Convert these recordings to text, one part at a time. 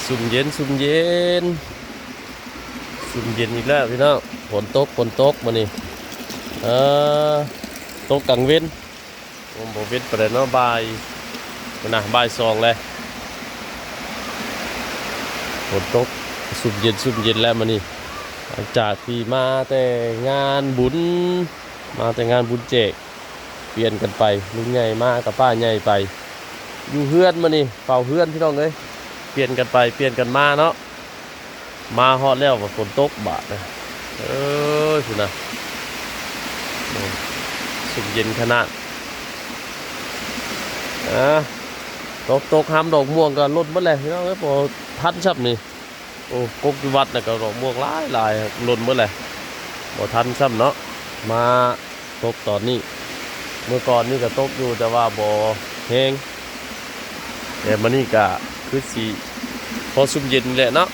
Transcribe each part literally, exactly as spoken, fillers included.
ซุ่มเย็น ซุ่มเย็น ซุ่มเย็นอีกแล้วพี่น้อง ฝนตก ฝนตกมานี่ เออ ตกกลางเว็น ผมบอกเว็นไปเลยเนาะ บ่ายนะ บ่ายสองเลย ฝนตก ซุ่มเย็น ซุ่มเย็นแล้วมานี่ หลังจากที่มาแต่งานบุญ มาแต่งานบุญแจก เปลี่ยนกันไป ลุงใหญ่มากับป้าใหญ่ไป อยู่เฮือนมานี่ เฝ้าเฮือนพี่น้องเอ้ย เปลี่ยนกันไป เปลี่ยนกันมาเนาะ มาฮอดแล้วว่าฝนตกบาดนะ เอ้ย พุ้นนะ โอ้ ซุ่มเย็นขนาด อ่า ตก ตก หำดอกม่วงก็หล่นหมดเลยพี่น้องเอ้ย บ่ทันซ้ำนี่ โอ้ กกอยู่วัดน่ะก็ดอกม่วงหลายหลาย หล่นหมดเลย บ่ทันซ้ำเนาะ มาตกตอนนี้ เมื่อก่อนนี่ก็ตกอยู่ แต่ว่าบ่แฮง แต่มานี่ก็คือสิพอซุ่มเย็นแหละเนาะ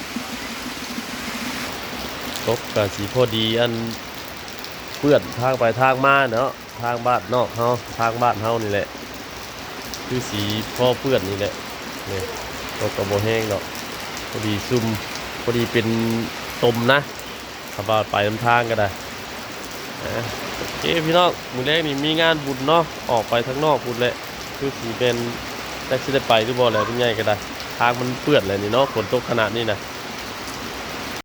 ตกก็สิพอดีอันเปื้อนทางไปทางมาเนาะ ทางบ้านนอกเฮา ทางบ้านเฮานี่แหละ คือสิพอเปื้อนนี่แหละ นี่ ตกก็บ่แฮงดอก พอดีซุ่ม พอดีเป็นตมนะ ถ้าว่าไปนำทางก็ได้ อ่ะ โอเคพี่น้อง มื้อแรกนี่มีงานบุญเนาะ ออกไปทางนอกพุ้นแหละ คือสิแม่น จักสิได้ไปหรือบ่แหละ ลุงใหญ่ก็ได้ ทางมันเปื้อนแหละนี่เนาะ ฝนตกขนาดนี้นะ